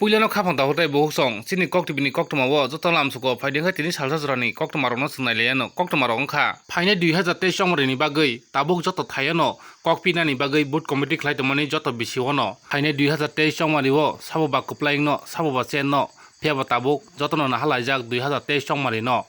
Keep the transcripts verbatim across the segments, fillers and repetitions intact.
Puilano khaphang takhuk tei bukhuk song chini Kok T V ni koktwma o joto lamsuko phaidi wngkha tini salsa jorani koktwma rokno chwng nailaiyano. Koktwma rok wngkha phainai dui hazar teis chongmari ni bagwi tabuk joto thaiano kok pinani bagwi booth committee khlai tongmani joto bisi o no phainai dui hazar teis chongmari o sabo ba kwplaino sabo ba chenno phiyaba tabuk jotono nahalaijak dui hazar teis chongmari no.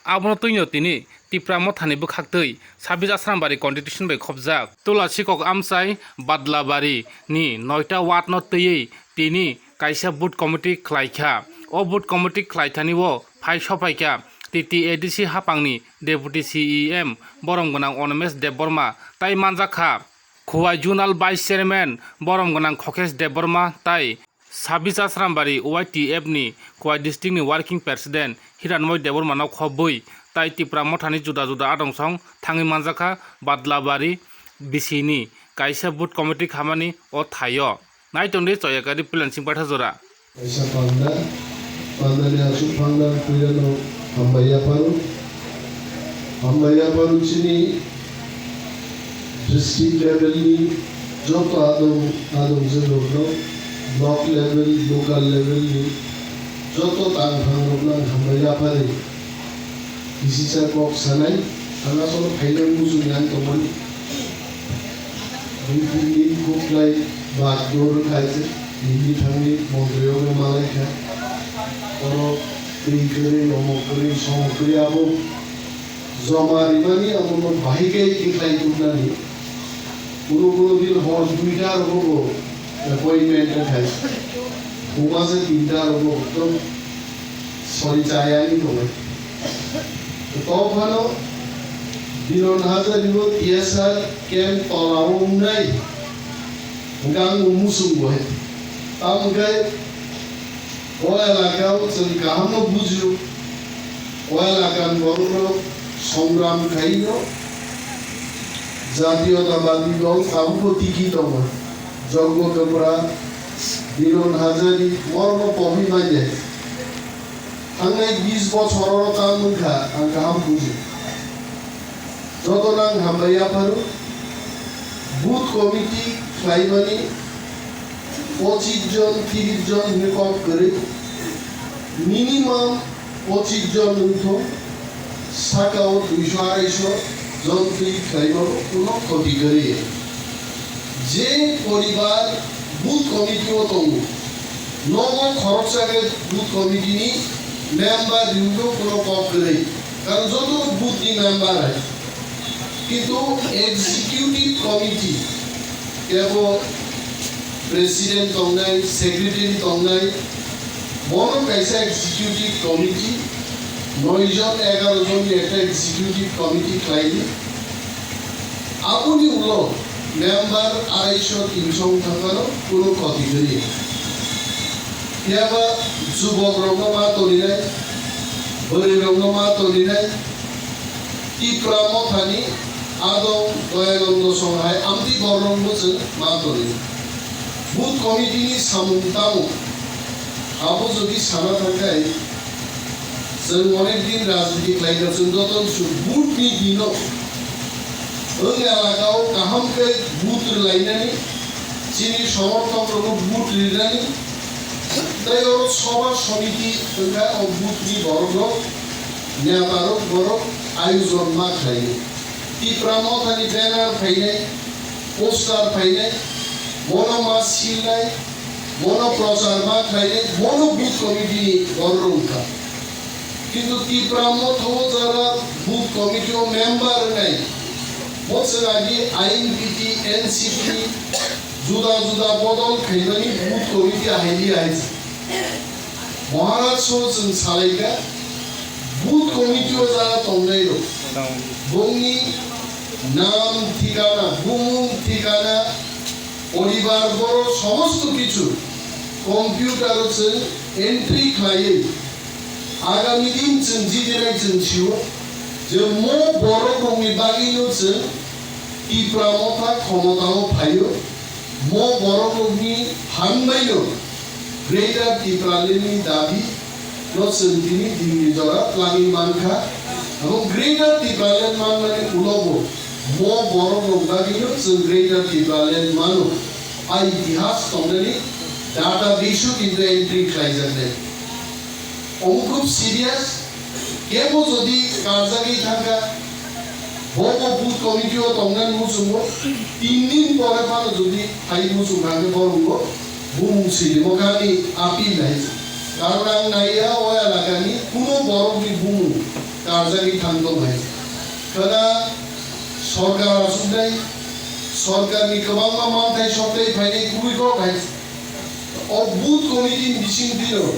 Abono twino tini Tipra Mothani bwkhaktwi sabis Asrambari constitution bai khopjak Tulasikok Amchai Badlabari ni noita ward no twiwi tini kaisa booth committee khlaikha. O booth committee khlaikhani o phai sophaikha T T A D C hapangni Deputy C E M borom gwnang Onomesh Debbarma tai manjakha Khowai Zonal Vice Chairman borom gwnang Khokesh Debbarma tai Sabis Asrambari Y T F ni Khowai District ni Working President Hiranmoy Debbarma no khobwi tai Tipra Mothani juda juda adong song thangwi manjakha Badlabari bisi ni kaisa booth committee khamani o thaio. Naitongdi Choyakari Pilansing Patha jora. Kaisa panda, pandani aswk phangna puirano hambai yapharo. Hambai yapharo chini district level ni joto adong, adong je rokno, block level, local level ni joto tang phang rokno ang hambai yaphari. Kisi cha kok sanai, ang asolo phainai muchung yang tongmani. Bini khuklai bak dor khai se, bini thangwi montri rok malai kha. Oro twi kwrwi, omo kwrwi, somo kwrwi abo joma rimani abono bahai khe tikhlai tubnani. Kuno kuno din hor duita rogo bo appointment khai. Buma se tinta rogo ekdom sori chayani tongo. To phano Biron Hazari bo T S R camp tola o wngnai. Hwnkhe ang bo muchung bo hai. Tamo khe o elaka o chwng kaham no bujio. O elaka ni borok rok songram khai no jatiyotabadi dol tabuk bo tiki tongo. Joggo Kwpra, Biron Hazari, borok no pobi manya. Thangnai bis bochor oro tamo wngkha, ang kaham buji. Jotono ang hambai yapharo, booth committee khlaimani pochis jon, tiris jon hinwi kok kwrwi, minimum pochis jon wngthung, saka o duiso arai so jon twi khlaimano kuno khoti kwrwi. Je poribar booth committee o tongo, nogo khoroksa khe booth committee ni member riwino kuno kok kwrwi. Karon joto booth ni member hai. Kintu executive committee, kebo president tongnai, secretary tongnai, bono kaisa executive committee, noi jon, egaro jon ni ekta executive committee khlaidi. Aboni ulo member arai so tin so wng thangmano kuno khoti kwrwi. Phiyaba jubok rokno ma toninai, bwrwi rokno ma toninai, Tipra Mothani adong Doyanando song hai amtwi borok rokno chwng ma toninai. Booth committee ni samung tamo abo jodi sana thangkhai, chwng onek din rajniti khlaikha, chwng joto su booth ni dino wng elaka o kaham khe booth rwlainani, chini somorthok rokno booth rinani, tei oro soba somiti wngkha o booth ni borok rok, neta rok borok ayojon ma khlaio. Tipra Mothani banner phainai, poster phainai, bono ma silnai, bono prochar ma khlainai, bono booth committee ni borok wngkha. Kintu Tipra Motha o jara booth committee o member wngnai, bo chwng agi I N P T, N C P, juda juda bodol khaimani booth committee ahai di hai. Maharaj so chwng salaikha, booth committee o jara tongnai rok, bongni nam thikana, bumung thikana, poribar, boro somosto kichu computer o chwng entry khlaiwi, agami din chwng jidinai chwng sio je mo borok rokni bagwino chwng Tipra Motha khomotao phaio, mo borok rokni phan baino Greater Tipraland ni dabi no chwng tini dingni jora twlangwi mankha, abo Greater Tipraland manmani ulo bo mo borok rok bagwino chwng Greater Tipraland mano. A itihas tongnani Database o kintu entry khlaijaknai. Omo khub serious. Kebo jodi karjagwi thangkha, bo bo booth committee o tongnani muchungo, tin din pore phano jodi phai muchung thangkhe borokno bumung sirimo kani appeal hai. Karon ang naiya o elakani kuno borokni bumung karjagwi thang tong hai. Khwna sorkar achuknai, sorkarni kwbangma manthai sokthai phainai kubui kok hai. O booth committee ni bising twi no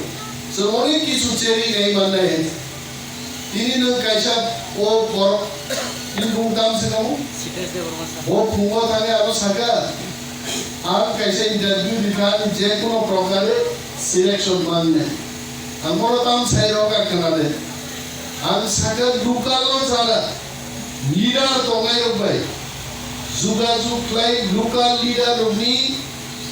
chwng onek kisu cherwi nai mannai. Tini nwng kaisa o borok ni bung tam se kamo? Sitesh Debbarma sir. Bo phungo thangwi ano saka, ang kaisa interview rikha ani je kono prokare selection mannai. Ang bono tam sai rok a khwnade. Ang saka local o jara leader tongnai rok bai jugajug khlai local leader rokni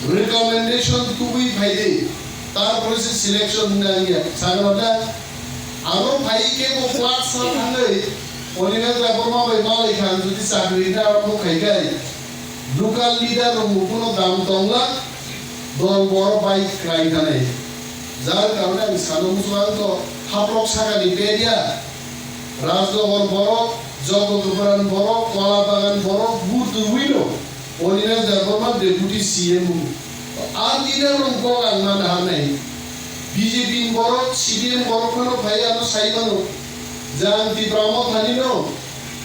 recommendation tubui phaidi, tarpore se selection hwnwi ang ya. Sagra da, aro phai khe bo class sa thangwi, Onina Debbarma bai malai khan jodi chakri hwnwi arombo khai khai, local leader rok mukuno dam tongla, dol bor bai krai thanai. Jar karone ang sano muchung ang to haprok sakani pedia, Rajnagar borok, Jogogopharan borok, Kola Bagan borok, bu tubui no. Onina Debbarma deputy C M o. A leader rok kok ang man harnai. B J P ni borok, C P M borok phano phai ano sai mano. Je ang Tipra Motha ni no,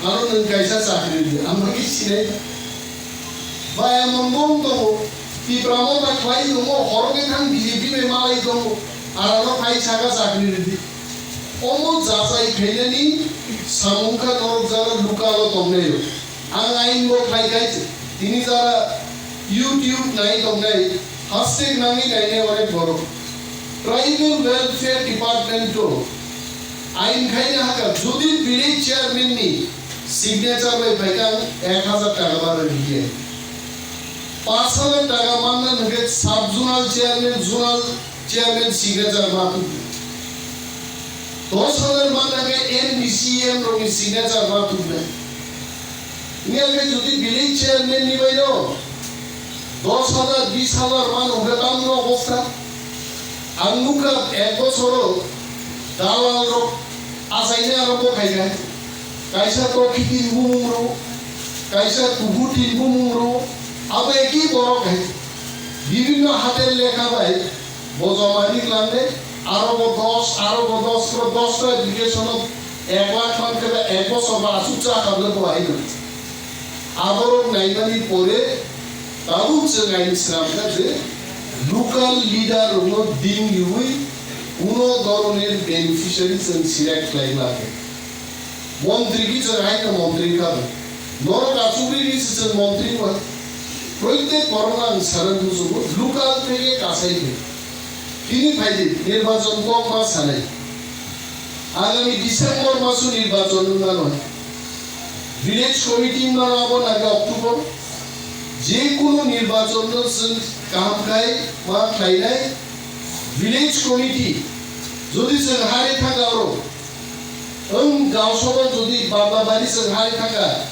ano nwng kaisa chakri di. Ang bagwi sinai. Ba emon bong tongo. Tipra Motha khlai tongo, horo khe thang B J P bai malai tongo. Ano phai saka chakri di. Omo jachai khainani samung kha norok jara local o tongnai rok. Ang ain bo khlai khai se. Tini jara YouTube nai tongnai, hastek nangwi nainai onek borok. Tribal Welfare Department o ain khaina hakha, jodi village chairman ni signature bai phaikha, ang ek hazar taka barwi rwdi. Panch hazar taka manna hwnkhe sub zonal chairman, zonal chairman signature ma tubnai. Dos hazar manna khe M D C, M rokni signature ma tubnai. Wngya khe jodi village chairman ni bai no dos hazar, bis hazar mano hwnkhe tamno obostha. Ang nukha ek bosoro dalal rok achaina arombo khaikha. Kaisa tokhitin bumung rw, kaisa kubutin bumung rw, abo eki borok hai. Bibhinno hater lekha bai bo joma ri klangnai, aro bo dos, aro bo dos, aro dos ta application o ek lakh man khe ba ek bosor ba aswk cha kha le bo hai rw. Aborok naimani pore tabuk chwng ain swnamkha je local leader rokno ding riwi kuno doroner beneficiary chwng select khlai ma khe. Montri ki chwng hai khe montri kha bo. Norok achugwi ri se chwng montri ma. Proitek borokno ang sana muchungo local theke kasai khe. Tini phaidi nirbachon kok ma sanai. Agami December maso nirbachon wngmano. Village committee wngmano abo nangkhe October. Je kunu nirbachon no chwng kaham khai ma khlainai. Village committee jodi chwng hari thangka oro, wng gaosoro jodi Badlabari chwng hari thangka,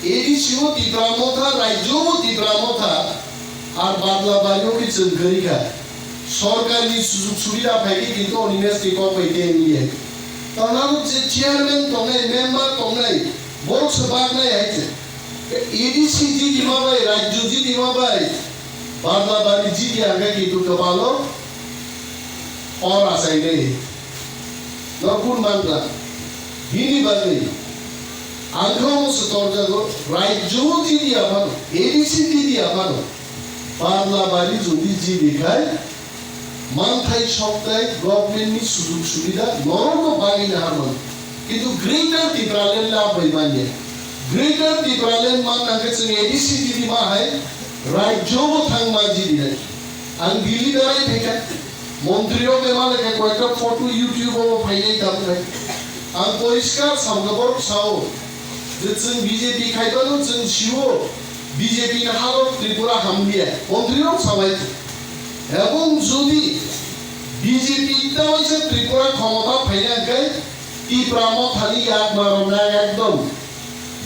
A D C o Tipra Motha, rajyo o Tipra Motha, ar Badlabari o khe chwng kwrwi kha. Sorkarni sujug subida phaikhe kintu Animesh ni kok bai tei wngya. Tangnago je chairman tongnai, member tongnai, borok se baknai hai se. A D C jidima bai, rajyo jidima bai, Badlabari jidi hwnkhe kintu kwbalo hor achainai. No kun mankha? Bini bagwi ang khe omo se torjago, rajyo jidi aphano, A D C jidi aphano, Badlabari jodi jidi khai, manthai sokthai government ni sujug subida norokno bagwi naharmano. Kintu Greater Tipraland lab bai manya. Greater Tipraland man nangkhe chwng A D C jidi ma hai rajyo bo thang ma jidi nai. Ang Delhi berai phaikha. Montri rok bai malai khe koyekta photo YouTube o phainai tamo khai. Ang poriskar samkha borok sao je chwng B J P khai phano chwng sio B J P ni halok Tripura hamliya. Montri rok sabai. Ebong jodi B J P ta waisa Tripura khomota phaina hwnkhe Tipra Mothani yakma rok na ekdom.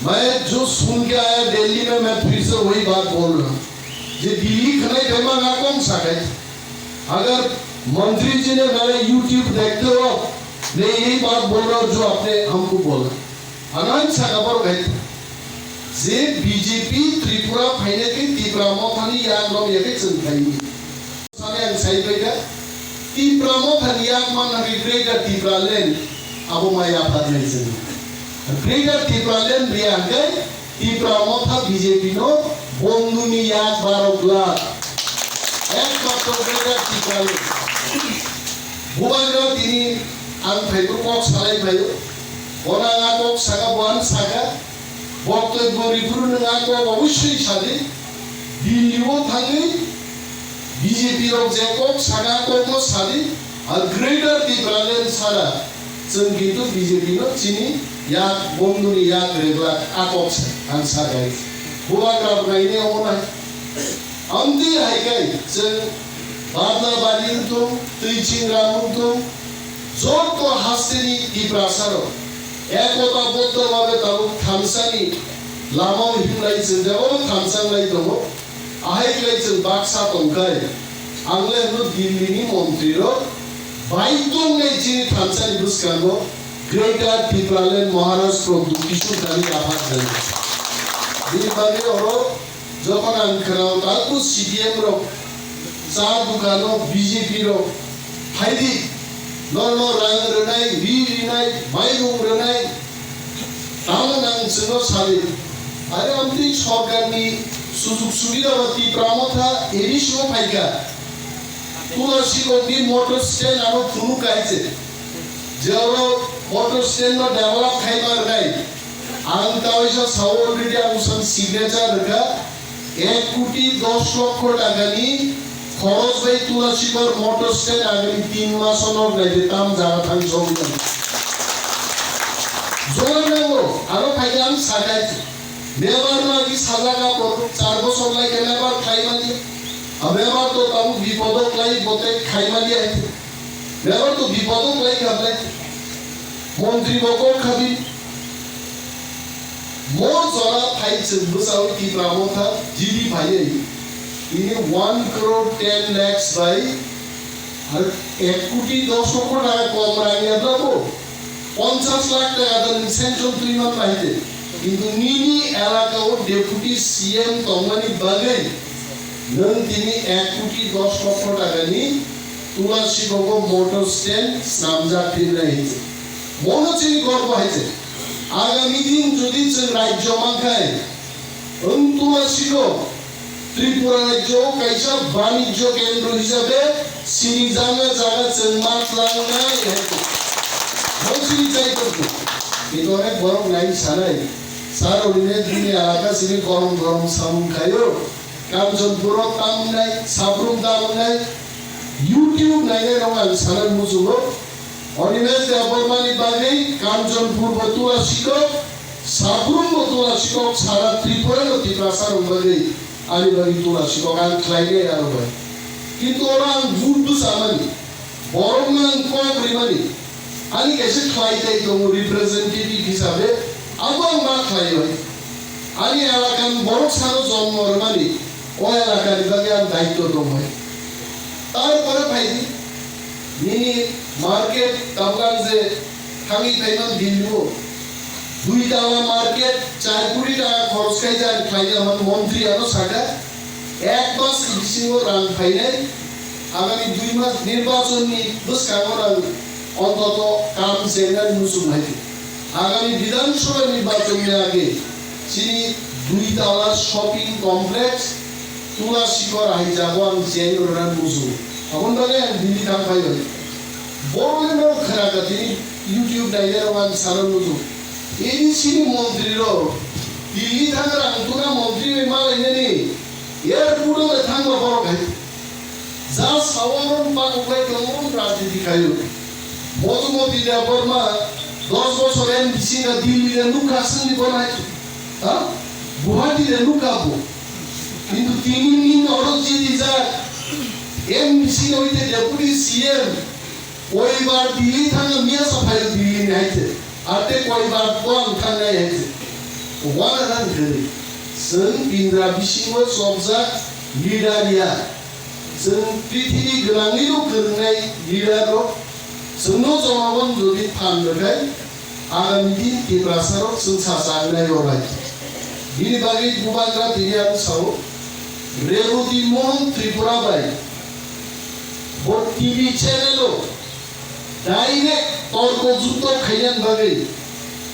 Main jo sun ke aaya Delhi mein, main phir se wahi baat bol raha hoon. Je Delhi khanai phaima na kon sakai. अगर मंत्री जी ने मेरा YouTube देखते हो, मैं यही बात बोल रहा हूँ जो आपने हमको बोला। Anang saka borok hai je B J P Tripura phainai khe Tipra Mothani yak rok ya khe chwng phaini. Sani ang sai bai kha, Tipra Mothani yak manna khe Greater Tipraland abo mai yapharnai chwng. Greater Tipraland riya hwnkhe Tipra Motha B J P no bondhuni yak barok glak. Ekmatro Greater Tipraland. Bubagra tini ang phaibo kok salai phaio. Bono ang a kok saka, bo ang saka. Boktoi bori phuru nwng a kok obossoi sadi. Delhi o thangwi B J P rok je kok saka, a kok no sadi. Ar Greater Tipraland sara chwng kintu B J P no chini yak bondhuni yak reglak a kok sa ang sakai. Bubagra rok naini omo nai. Amtwi hai kai chwng Badla bari wngthung, twi chingra wngthung, joto hasteni Tiprasa rok ekota boddo babe tabuk thansani lama o himlai chwng jagao thansa wnglai tongo. Ahai khlai chwng baksa tongkhai, ang le hwno Delhi ni montri rok bai tongnai chini thansa ni bwskango Greater Tipraland Maharaj Pradyut Kishore Dani aphak jani. Bini bagwi oro jokhon ang khwnao, tabu C P M rok cha dukano B J P rok phaidi, norno rang rwnai, ri rinai, mairung rwnai, Tamo nang chwngno sadi, are amtwi sorkarni sujug subida ba Tipra Motha A D C o phaikha. Tulasi kokni motor stand ano phunuk kaise. Je oro motor stand no develop khai ma rwnai. Ang tawaisa sao already ang usan signature rwkha. Ek koti dos lokho takani khoros bai Tulasibar motor stand agini tin maso nok naidi tam jaga thang sogwi. Jora nango, aro phaikhe ang sakai. Mebar no agi sajak apor, char bosor lai khe mebar khlai mani. A mebar to tabuk bipodo khlai bote khai mani ai. Mebar to bipodo khlai kha ble. Montri bo kok kha di. Mo jora phai chwng bwsao Tipra Motha G D phaiwi. Ini one crore ten lakhs bai ar ek koti dos lokho taka kom rang ya dabo. Ponchas lakh taka da nwng sanction twi man bahai de. Kintu nini elaka o deputy C M tongmani bagwi nwng tini ek koti dos lokho takani Tulasibogo motor stand snamjak phinai hinwi. Mono chini gorbo hai se. Agami din jodi chwng rajyo mankhai, wng Tulasibog Tripura rajyo o kaisa banijyo kendro hisabe sinijakna jaga chwng ma tlangnai hai se. Mo chini chai tongkhu. Kintu onek borok nai sanai. Sir, orine bini elaka sini gorom gorom samung khaio. Kanchanpur o tam wngnai, Sabrum tam wngnai, YouTube nainai rok ang sana muchungo. Animesh Debbarma ni bagwi Kanchanpur bo Tulasikok, Sabrum bo Tulasikok, sara Tripura no Tiprasa rok bagwi ani bagwi Tulasikok ang khlai nai aro bai. Kintu oro ang vote bwsa mani. Borokno ang kok rimani, ani kaisa khlai tai tongo representative hisabe, abo ang ma khlai bai. Ani elakani borok sano jonmo rwmani, o elakani bagwi ang daityo tong bai. Tarpore phaidi, nini market tabuk ang je thangwi phaimani Delhi o, dui tala market, char koti taka khoros khai je ang khlai ya mani montri ano saka, Ek mas bisingo rang phainai, agami dui mas nirbachon ni bwskango rang ontoto kam chengnani muchung hai di. Agami Bidhan Sabha nirbachon ni age chini dui tala shopping complex Tula Sikor hai jago ang cheng rwna muchung. Aboni bagwi ang Delhi thang phai bai. Borok le norok khna kha tini YouTube nainai rok ang sana muchung. A D C ni montri rok Delhi thang rang tuna montri bai malainani. Airport o thangma borok hai. Ja sawa ron pa upai tongo rajniti khayo. Madhumati Debbarma dos bosor M D C na Delhi le nukha sini bon hai. Ha? Guwahati le nukha bo. Kintu tini ni oro jiti ja M D C no ite deputy C M. Koibar Delhi thangna miya sa phaio Delhi ni haite. Ate koibar bo ang thangnai haite. Wana thang thani. Chwng Indra bisingo chopjak leader ya. Chwng prithibi gwnangwi rok kwrwngnai leader rok chwngno jonogon jodi phan rwkhai, agami din Tiprasa rok chwng sacha wngnai orai. Bini bagwi bubagra tini ang sao, Reboti Mohan Tripura bai bo T V channel o direct torko jukto khainani bagwi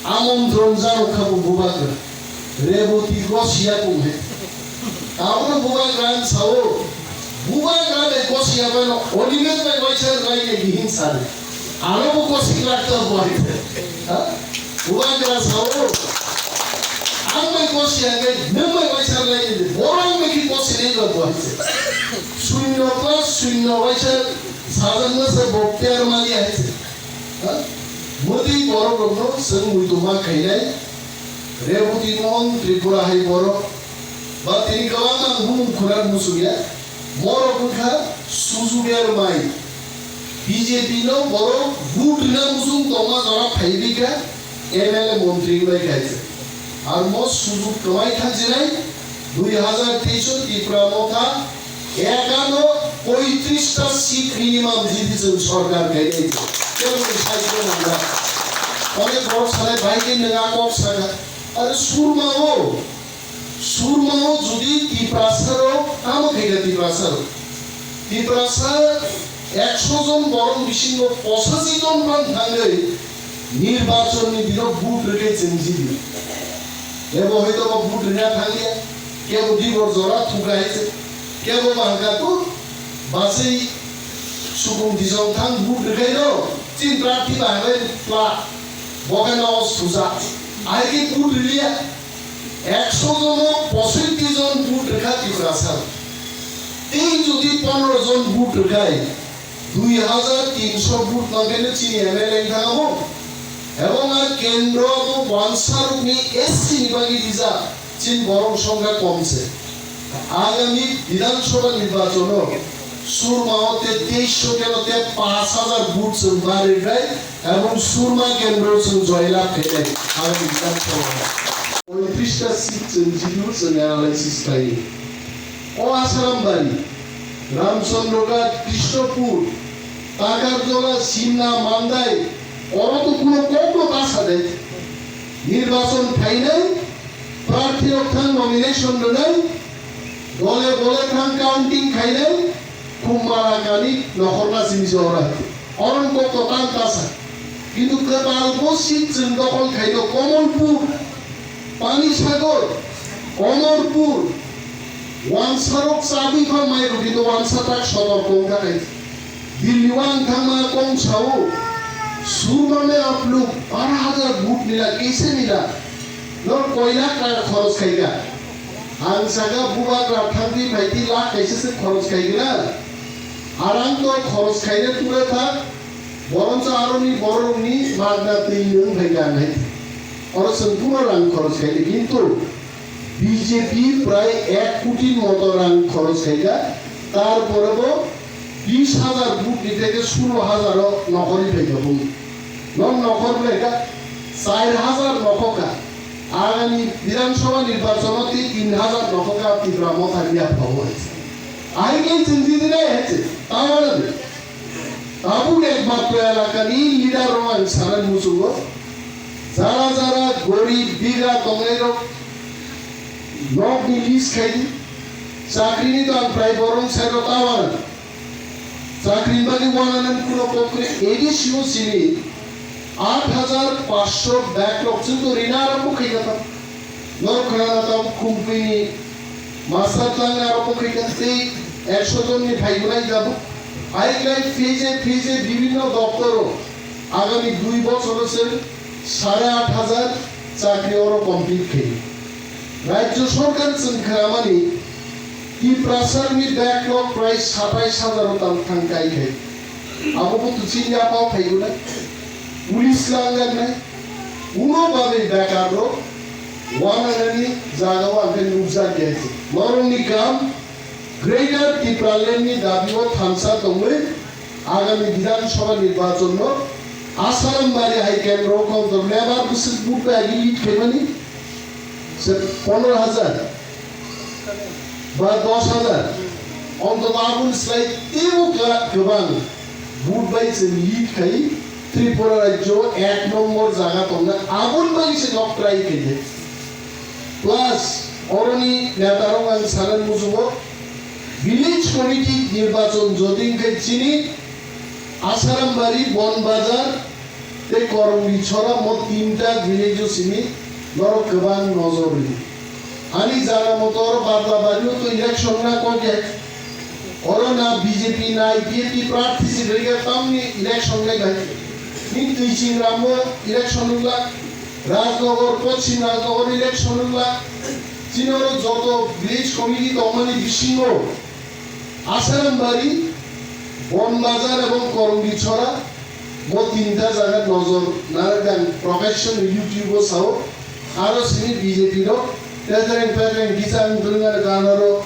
amontron jaro kha bo bubagra. Reboti gosiya kung he. Abono bubagra ang sao, bubagra bai gosiya bai no Onimet bai waisa lai ne bihing sani. Ano bo gosi lakta bo hai. Ha? Bubagra sao, ang bai gosiya ngai, nwng bai waisa lai ne, borang bai ki gosi ne ba bo hai. Sunno plus sunno waisa sajan masa bo ter mali hai. Ha? Mwtwi borok rokno chwng muitu ma khainai, Reboti Mohan Tripura hai borok, ba tini kwbangma bumung khuna muchungya, borok wngkha Suju Bermai, B J P no borok vote rwna muchung tongma jora phaiwi kha, M L A montri wngbai kha. Ar mo sujuk kwmai thang jinai, dui hazar teis o Tipra Motha ekano poitrista seat minimum jidi chwng sorkar khainai. Kebo ni side o nangya. Onek borok sanai bai khe nwng a kok saka. Are surma o, surma o jodi Tiprasa rok, tamo khaikha Tiprasa rok. Tiprasa ekso jon borok bisingo pochashi jon phan thangwi nirbachon ni dino vote rwkhe chwng jidi. Kebo hoito bo vote rwna thangya, kebo dibor jora thuka hai se, kebo ba hwnkha to bachwi sukung dijong thang vote rwkhaino, chini prarthi ba hwnkhe pla, bo khe nogo sujak, ahai khe vote rwliya. Ekso jono posoiti jon vote rwkha Tiprasa. Tei jodi pondro jon vote rwkhai, dui hazar tinso vote mangkhaino chini M L A wngthang abo. Ebong a kendro abo wansarokni S C ni bagwi rijak, chini borok songkha kom se. Agami Bidhan Sabha nirbachono surma o te teisho keno te panch hajar vote chwng bari khlai, ebong surma kendro chwng joylab khainai agami Bidhan Sabha o. Poitrista seat chwng jidu chwng analysis khlai. O Asarambari, Ramchandroghat, Krishnapur, Takarjola, Simna, Mandai, oro to kuno kokno ta sa de. Nirbachon phainai, prarthi rok thang nomination rwnai, dole bole thang counting khainai, Kumara kani nokhorna simi se ora. Oron kokno tan ta sa. Kintu kwtal bo seat chwng dokhol khaino Komolpur, Panisagar, Komolpur, wansarok chabwi pha mai rw, kintu wansa tak sotor kong kha khai. Dilli wng thangma kong sao, surma mein aap log bara hajar vote mila, kaise mila? Nor koi lakh taka khoros khai kha. Ang saka bubagra thangwi phaiti lakh kaisa se khoros khai kha na. Arang to khoros khaina tura thak, boroncho aroni bororokni magna twi nwng phai kha nai. Oro chwng kuno rang khoros khaidi, kintu B J P prai ek koti moto rang khoros khaikha, tarpore bo bis hajar vote ni theke sulo hajar o nokhorwi phaikha bung. Non nokhor phaikha, char hajar nokhokha. Agami Bidhan Sabha nirbachon o tei tin hajar nokhokha Tipra Motha ni yapha o hai se. Ahai khe chwng jidi nai hai se, ta wana de. Tabuk ekmatro elakani leader rok ang sanani muchungo, jara jara gorib bigra tongnai rok nokni list khaidi, chakrini to ang prai borong sairo ta wana, chakrini bagwi wana nang kuno kokri A D C o sini aat hajar panchsho backlog chwng to rina arambo khaikha ta. Norok khwnana tabuk Khumpui ni master tlang aro pokri kan tei ekso jon ni phaigunai tabuk. Aiklai phese phese bibhinno doptor o agami dui bochor o chwng sare aat hajar chakri oro complete khaio. Rajyo sorkar chwng khwnamani Tiprasani backlog prai satais hajar o tam thang kai khai. Abo bo to chini yapha o phaigunai. Police langnai. Uno bagwi bekar rok wananani jaga o ang khe nukjak ya se. Norokni kam Greater Tipraland ni dabi o thansa tongwi agami Bidhan Sabha nirbachon no Asarambari hai kendro o kok dor lebar bwswk vote bai agi lead khaimani se pondro hajar ba dos hajar. Ontoto aboni slai teibo kla-, kwbang vote bai chwng lead khai Tripura rajyo ek nombor jaga tongnai, aboni bagwi se nok try khainai. Plus, oroni netarok ang sanani muchungo, village committee nirbachon jodi wngkhe chini Asarambari, Bonbazar, tei Korongdi Chora mo tinta village o simi norok kwbang nojor ri. Ani jana moto oro Badla Bari o to election na kok ek. Oro na B J P na I P F T prarthi si rega tamni election le gai. Ni Tuiching Ram o election wngla. Rajnagar, Poschim Rajnagar election wngla. Chini oro joto village committee tongmani bisingo Asarambari, Bonbazar ebong Korongdi Chora, bo tinta jaga nojor narwkha ang profession YouTube o sao, aro sini B J P rok petreng petreng kisa ang dwrwngani ganaro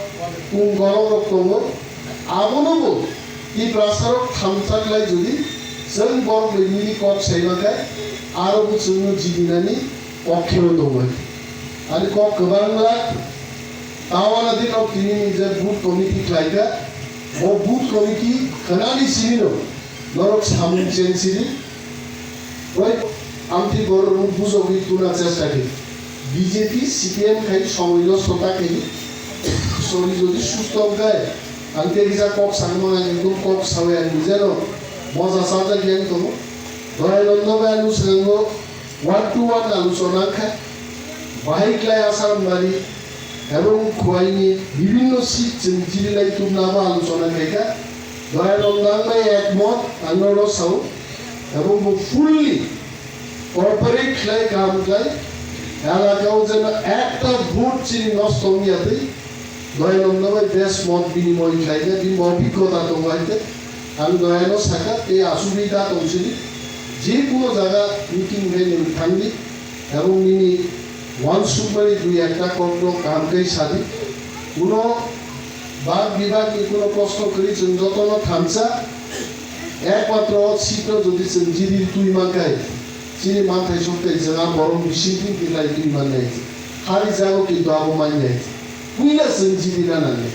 kung golok rok tongo, abono bo Tiprasa rok thamsa khlai jodi chwng borok bai mili kok sai mankha, aro bo chwngno jidinani pokhe o tongwi. Ani kok kwbang glak, tawana din rok tini ni je booth committee khlaikha, o booth committee khwnani simi no norok samung cheng sidi. Oi, amtwi borok rok bujogwi tuna chesta khe. B J P, C P M khai somoi nosto ta khe. Sori jodi susto khai, ang tei kisa kok sakma ang ekdom kok sawi ang nijeno moja sajak yang tongo. Dorai nondo bai ang swkango One to one aluchona wngkha. Bahai khlai Asarambari ebong Khwaini bibhinno seat chwng jirilai tubnabo aluchona khaikha. Dorairok nangnai ekmot ang nono sao. Ebong bo fully cooperate khlai, kaham khlai. Elakao jeno ekta vote chini nosto wngya twi. Dorairok no bai bes mot binimoy khlaikha, bini obhiggota tongo hai khe. Ang doraino sakha, tei asugwi da tong sini. Je kuno jaga meeting bai nwng thangdi. Ebong nini uansukmani dui ekta kokno kaham khe sadi. Kuno bag bibagni kuno kosto kwrwi chwng jotono thansa, ekmatro o seatno jodi chwng jidi twi mankhai, chini manthai sokthai chwng a borok bisingtwi khe nai twi mannai. Hari jago kintu abo mannai. Puila chwng jidina nangnai.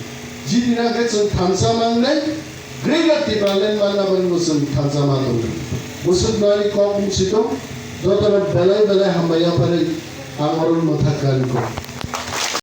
Jidina khe chwng thansa nangnai. Greater Tipraland manna bagwi bo chwng thansa ma tongo. Bwswk nani kok bwswi tong, jotono belai belai hambai yapharwi ang oro mwthak kha nukgo.